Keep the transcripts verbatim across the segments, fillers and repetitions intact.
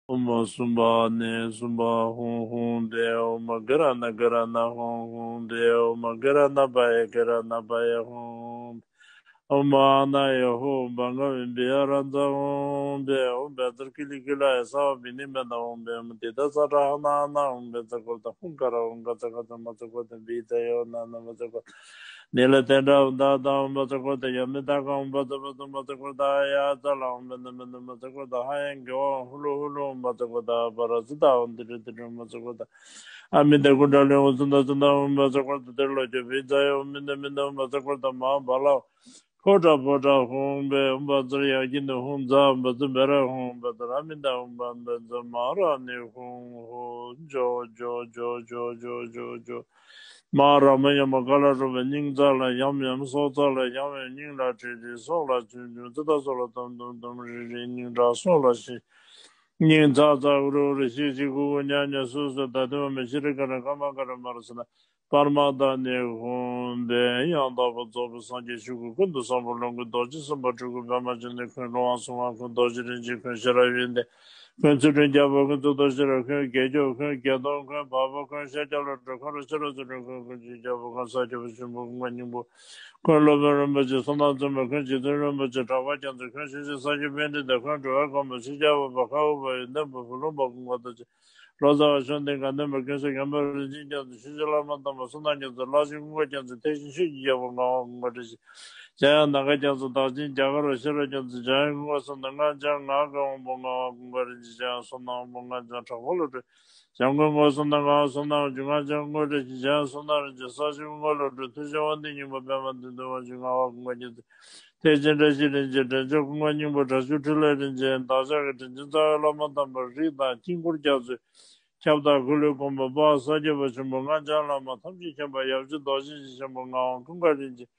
ཨོཾ་སུམྦྷ་ནི་སུམྦྷ་ཧཱུྃ་ཧཱུྃ་བྷེ། ཨོཾ་གྷི་ར་ཎ་གྷི་ར་ཎ་ཧཱུྃ་ཧཱུྃ་བྷེ། ཨོཾ་གྷི་ར་ཎ་པ་ཡེ་གྷི་ར་ཎ་པ་ཡེ་ཧཱུྃ་ཧཱུྃ་བྷེ། ཨོཾ་ཨ་ན་ཡེ་ཧཱུྃ་བྷ་ག་བེ་བི་ཡ་ར་ཛ་ཧཱུྃ་བྷེ། ཨོཾ་བཛྲ་ཀི་ལི་ཀི་ལ་ཡེ་སརྦ་བི་གྷྣེ་མ་ན་ཧཱུྃ་བྷེ། ཨོཾ་ཏི་ཏ་ཙ་ཏྲ་ཧ་ན་ཧ་ན་ཧཱུྃ་བཛྲ་ཀུ་ཏ་ཧཱུྃ་ཀ་ར་ཧཱུྃ་ཀ་ཙ་ཀ་ཙ་མ་ཙ་ཀུ་ཏ་བི་ཙ་ཡོ་ན་ན་མ་ཙ་ཀུ་ཏ། ནི་ལ་ཏནྟྲ་ཧཱུྃ་ད་ད་ཧཱུྃ་བཛྲ་ཀུ་ཏ་ཡ་མི་ཏ་ག་ཧཱུྃ་བཛྲ་བ་ཏུ་མ་ཙ་ཀུ་ཏ་ཡ་ཙ་ལ་ཧཱུྃ་བ་ན་མ་ན་མ་ཙ་ཀུ་ཏ་ཧ་ཡང་གི་ཝ་ཧུ་ལུ་ཧུ་ལུ་ཧཱུྃ་བཛྲ་ཀུ་ཏ་པ་ར་ཙི་ཏ་ཧཱུྃ་ཏི་ཏྲ་ཏི་ཏྲ་མ་ཙ་ཀུ་ཏ། ཨ་མི་ཏ་ཀུན་ཏྲ་ལི་ཧཱུྃ་ཙུན་ད་ཙུན་ད་ཧཱུྃ་བཛྲ་ཀུ་ཏ་ཏི་ལོ་ཀྱ་བི་ཙ་ཡ་ཨོཾ་མི་ཏ་མི་ཏ་ཧཱུྃ་བཛྲ་ཀུ་ཏ་མ་བ་ལ། ཕོ་ཊ་ཕོ་ཊ་ཧཱུྃ་བྷེ། ཨོཾ་བཛྲ་ཡ་གྷི་ནི་ཧཱུྃ་ཛ་བཛྲ་བྷེ་ར་ཧཱུྃ་བཛྲ་ཨ་མི་ཏ་ཧཱུྃ་བཛྲ་མ་ར་ཎི་ཧཱུྃ་ཧཱུྃ་ཇོ་ཇོ་ཇོ་ཇོ་ཇོ་ཇོ་ཇོ། མ་ར་མ་ཡ་མ་ཀ་ལ་རུ་བ་སྙིང་རྩ་ལ་ཡམ་ཡམ་སྲོག་རྩ་ལ་ཡམ་ཡམ་སྙིང་ལ་ཁྲི་ཁྲི་སྲོག་ལ་ཆུ་ཆུ་ཙི་ཏ་སྲོག་ལ་དུམ་དུམ་དུམ་རི་རི་སྙིང་ཁྲག་སྲོག་ལ་ཤི། སྙིང་ཚ་ཚ་འུ་རུ་འུ་རུ་ཤི་ཤི་ཁུ་ཁུ་ཉ་ཉ་སུ་སུ་ད་དུ་མ་མི་ཤི་རི་ཀ་ར་ཀ་མ་ཀ་ར་མ་ར་སུ་ན། པར་མ་ད་ནི་ཧཱུྃ་བྷེ། ཡང་དག་པར་རྫོགས་པའི་སངས་རྒྱས་ཆོས་སྐུ་ཀུན་ཏུ་བཟང་པོ་ལོངས་སྐུ་རྡོ་རྗེ་སེམས་དཔའ་སྤྲུལ་སྐུ་པདྨ་འབྱུང་གནས་ཀུན་ལོངས་སུ་སུ་མ་ཀུན་རྡོ་རྗེ་རིན་ཆེན་ཀུན་ཤེས་རབ་ཡོན་ཏན་ཀུན་ཚུལ་ཁྲིམས་རྒྱལ་པོ་ཀུན་གཙུག་ཏོར་ཤེས་རབ་ཀུན་དགེ་སྐྱོབ་ཀུན་བརྒྱད་སྟོང་ཀུན་བར་པོ་ཀུན་ཤཱཀྱ་བློ་གྲོས་ཀུན་རོ་ཤེས་རབ་ཚུལ་ཁྲིམས་ཀུན་ཀུན་གྱི་རྒྱལ་པོ་ཀུན་ས་སྐྱོབ་པ་ཆེན་པོ་ཀུན་དགའ་སྙིང་པོ་ཀུན་སློབ་དཔོན་རིན་པོ་ཆེ་བསོད་ནམས་བརྩོན་པ་ཀུན་རྗེ་བཙུན་རིན་པོ་ཆེ་གྲགས་པ་རྒྱ་མཚོ་ཀུན་ཞེ་ཆེན་ས་སྐྱ་པཎྜི་ཏ་ཀུན་འགྲོ་བའི་གོ་འཕང་ཤཱཀྱ་པ་པ་ཁ་འུ་པ་ཡོན་ཏན་པ་བུ་ལོན་པ་ཀུན་དགའ་རྡོ་རྗེ། ལོ་ཙཱ་བ་བཅོམ་ལྡན་འདས་དེ་མ་ཀུན་ས་ཡོན་པ་རིན་ཆེན་རྒྱ་མཚོ་ཆོས་རྗེ་བླ་མ་དམ་པ་བསོད་ནམས་རྒྱ་མཚོ་ལྷ་ཆེན་ཀུན་དགའ་རྒྱ་མཚོ་ཐེག་ཆེན་ཆོས་ཀྱི་རྒྱལ་པོ་ངག་དབང་ཀུན་དགའ་རིན་ཆེན་འཇམ་དབྱངས་ནམ་མཁའ་རྒྱ་མཚོ་བདག་ཆེན་རྒྱ་གར་བ་ཤེས་རབ་རྒྱ་མཚོ་འཇམ་དབྱངས་ཀུན་དགའ་བསོད་ནམས་སྔགས་འཆང་ངག་གི་དབང་པོ་ངག་དབང་ཀུན་དགའ་རིན་ཆེན་འཇམ་དབྱངས་བསོད་ནམས་དབང་པོ་སྔགས་འཆང་དྲག་པོ་བློ་གྲོས། འཇམ་མགོན་ངོ་བསོད་ནམས་ངག་དབང་བསོད་ནམས་འཇུག་སྔགས་འཆང་དངོས་གྲུབ་ཆེན་འཇམ་དབྱངས་བསོད་ནམས་རིན་ཆེན་ས་སྐྱ་དངོས་སློབ་གྲོགས་ཐུགས་རྗེ་དབང་ལྡན་སྙིང་པོ་པདྨ་འདུས་མདུན་དབང་ཕྱུག་ངག་དབང་ཀུན་དགའ་རྒྱ་མཚོ། ཐེག་ཆེན་བཀྲ་ཤིས་རིན་ཆེན་འདྲེན་མཆོག་ཀུན་དགའ་སྙིང་པོ་དྲག་ཤུལ་འཕྲིན་ལས་རིན་ཆེན་བདག་ཅག་གི་དྲིན་ཅན་རྩ་བའི་བླ་མ་དམ་པ་རིགས་དང་དཀྱིལ་འཁོར་རྒྱ་མཚོའི་ཁྱབ་བདག་འཁོར་ལོའི་མགོན་པོ་དཔལ་ས་སྐྱ་པ་ཆེན་པོ་སྔགས་འཆང་བླ་མ་ཐམས་ཅད་མཁྱེན་པ་ཡབ་རྗེ་རྡོ་རྗེ་འཆང་ཆེན་པོ་ངག་དབང་ཀུན་དགའ་རིན་ཆེན།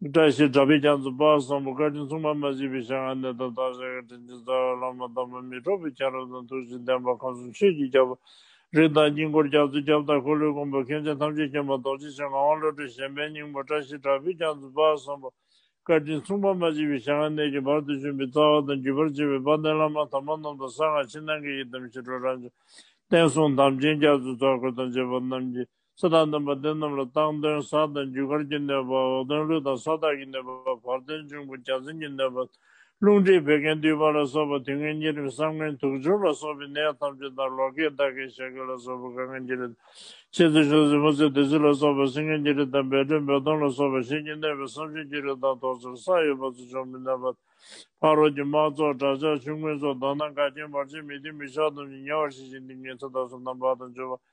བཀྲ་ཤིས་གྲགས་པའི་རྒྱ་མཚོ་དཔལ་བཟང་པོ་བཀའ་དྲིན་མཚུངས་པ་མ་མཆིས་པའི་ཞལ་སྔ་ནས་དང་བདག་ཅག་གི་དྲིན་ཅན་རྩ་བའི་བླ་མ་དམ་པ་མི་འཕྲོགས་པའི་ཁྱད་རོལ་དང་ཐུགས་རྗེ་ལྡན་པ་ཁམས་གསུམ་ཆོས་ཀྱི་རྒྱལ་པོ། རིགས་དང་དཀྱིལ་འཁོར་རྒྱ་མཚོའི་ཁྱབ་བདག་འཁོར་ལོའི་མགོན་པོ་མཁན་ཆེན་ཐམས་ཅད་མཁྱེན་པ་རྡོ་རྗེ་འཆང་ངག་དབང་བློ་གྲོས་གཞན་ཕན་སྙིང་པོ་བཀྲ་ཤིས་གྲགས་པའི་རྒྱ་མཚོ་དཔལ་བཟང་པོ། བཀའ་དྲིན་མཚུངས་པ་མ་མཆིས་པའི་ཞལ་སྔ་ནས་ཀྱང་བར་དུ་བྱོན་པའི་རྩ་བ་དང་བརྒྱུད་པར་བཅས་པའི་དཔལ་ལྡན་བླ་མ་དམ་པ་རྣམས་དང་གསང་སྔགས་ཕྱི་ནང་གི་ཡི་དམ་ཞི་ཁྲོ་རབ་འབྱམས། བསྟན་སྲུང་དམ་ཅན་རྒྱ་མཚོའི་ཚོགས་འཁོར་དང་བཅས་པ་རྣམས་ཀྱིས། ཚེ་དང་ལྡན་པ་དེ་རྣམས་ལ་སྟེང་གདོན་གཟའ་དང་རྒྱུ་སྐར་གྱི་གནོད་པ། འོག་གདོན་ཀླུ་དང་ས་བདག་གི་གནོད་པ། བར་གདོན་འབྱུང་པོ་བྱ་རྫུན་གྱི་གནོད་པ། རླུང་མཁྲིས་བད་ཀན་འདུས་པ་ལ་སོགས་པ། དུས་ངན་གཉན་རིམས་བསམ་ངན་དུག་སྦྱོར་ལ་སོགས་པའི་ནད་ཐམས་ཅད་དང་། ལོ་ཁའི་ཟླ་ཁའི་ཞག་གི་ལ་སོགས་པ་དཀའ་ངལ་གྱི་རིགས། ཆེ་ཚེ་ཞོ་ཚེ་མུ་ཚེ་དུས་ཚེ་ལ་སོགས་པ་སེམས་ངན་གྱི་རིགས་དང་། བད་འབྲོ་བད་གདོན་ལ་སོགས་པ་གཤིན་རྗེ་གནོད་པའི་བསམ་སྦྱོར་གྱི་རིགས་དང་། དོགས་སེལ་ས་ཡོད་པ་ཚོ་བྱུང་མི་གནོད་པ། ཕ་རོལ་གྱི་དམག་ཚོགས་དགྲ་ཇག་ཆུང་ངུ་ཚོགས། མདོར་ན་འགལ་རྐྱེན་བར་ཆད་མི་མཐུན་མི་ཆགས་ཐམས་ཅད་ཉེ་བར་ཞི་ཞིང་སྡུག་བསྔལ་ཚེ་དང་བསོད་ནམས་དཔལ་དང་འབྱོར་པ།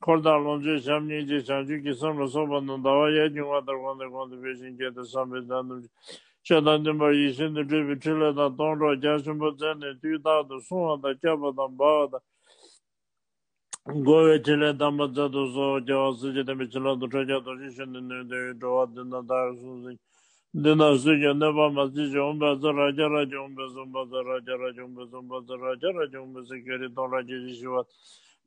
འཁོར་དང་ལོངས་སྤྱོད་བྱམས་སྙིང་རྗེ་བྱང་ཆུབ་ཀྱི་སེམས་ལ་སོགས་པ་རྣམས་ཟླ་བ་ཡར་གྱི་དབང་ལྟར་གོང་ནས་གོང་དུ་འཕེལ་ཞིང་རྒྱས་ཏེ་བསམ་པའི་དོན་ཐམས་ཅད་ཆོས་དང་མཐུན་པར་ཡིད་བཞིན་དུ་འགྲུབ་པའི་ཕྲིན་ལས་དང་སྡོང་གྲོགས་རྒྱ་ཆེན་པོ་མཛད་ནས་དུས་རྟག་ཏུ་བསྲུང་བ་དང་བསྐྱབ་པ་དང་སྦ་བ་དང་། བསྒོ་བའི་ཕྲིན་ལས་དམ་པ་མཛད་དུ་གསོལ། རྒྱལ་བ་སྲས་བཅས་བསྟན་པའི་བྱིན་རླབས་དང་ཁྲོ་རྒྱལ་རྡོ་རྗེ་འཆང་ནས་ནོན་ཏེ་འགྲོ་བ་འདི་ན་བདག་གིས་གསུངས་ཟིན། འདི་ན་སུས་ཀྱང་གནོད་པ་མ་བྱེད་ཅིག་ཨོཾ་བཛྲ་རཀྵ་རཀྵ། ཨོཾ་བཛྲ་བཛྲ་རཀྵ་རཀྵ། ཨོཾ་བཛྲ་བཛྲ་རཀྵ་རཀྵ། ཨོཾ་བཛྲ་ཀེང་རུས་གདོང་རཀྵ་ཞེས་ཞུ་བ།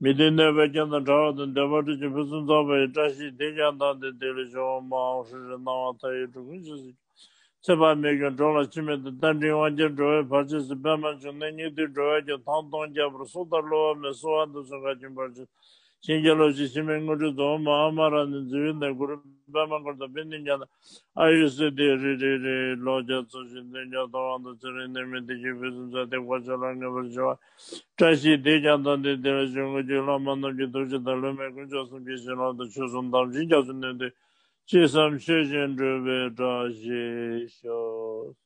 མི་མཐུན་གནོད་པའི་རྐྱེན་དང་བྲལ་བ་དང་། འདོད་པ་ཁྲོ་ཆུ་ཕུན་སུམ་ཚོགས་པ་ཡི། བཀྲ་ཤིས་དེས་ཀྱང་དེང་འདིར་བདེ་ལེགས་ཤོག་ཨོཾ་ཨཱཿཧྲཱིཿཧྲཱིཿ་སྣང་བ་མཐའ་ཡས་འགྲོ་ཀུན་ཞི་བར་གྱུར། ཚེ་དཔག་མེད་ཀྱང་འགྲོ་ལ་འཆི་མེད་དུ། རྟ་མགྲིན་དབང་བསྐྱེད་འགྲོ་བའི་བར་ཆད་སོལ། པདྨ་འབྱུང་གནས་སྙིགས་དུས་འགྲོ་བས་ཀྱང་། ཐང་སྟོང་རྒྱལ་པོར་སྲོག་ལྟར་བསླུ་བ་མེད། གསོལ་བ་འདེབས་སོ་འགལ་རྐྱེན་བར་ཆད། བྱིན་གྱིས་རློབ་ཤིག་འཆི་མེད་དངོས་གྲུབ་སྩོལ། ཨོཾ་ཨ་མ་ར་ཎི་ཛི་ཝི་ནས་གུ་རུ་པདྨ་འཁོར་དང་པཎྜི་ཏ་ཉ་ནང་ཨ་ཡུ་སིདྡྷི་རི་རི་རི་ལོ་བརྒྱ་འཚོ་ཞིང་དུས་མཉམ་ཐོབ་དབང་དང་ཚེ་རིང་ནད་མེད་བདེ་སྐྱིད་ཕུན་སུམ་ཚོགས་ཏེ་གོ་ཆོད་ལ་ངེས་པར་འབྱུང་བ། བཀྲ་ཤིས་དེས་ཀྱང་དེང་འདིར་བདེ་ལེགས་ཤོག་དངོས་གྲུབ་བླ་མ་རྣམས་ཀྱི་ཐུགས་རྗེ་དང་། ལྷད་མེད་དཀོན་མཆོག་གསུམ་གྱི་བྱིན་རླབས་དང་། ཆོས་སྲུང་དམ་ཅན་རྒྱ་མཚོའི་ནུས་མཐུས། ཅི་བསམ་ཆོས་བཞིན་འགྲུབ་པའི་བཀྲ་ཤིས་ཤོག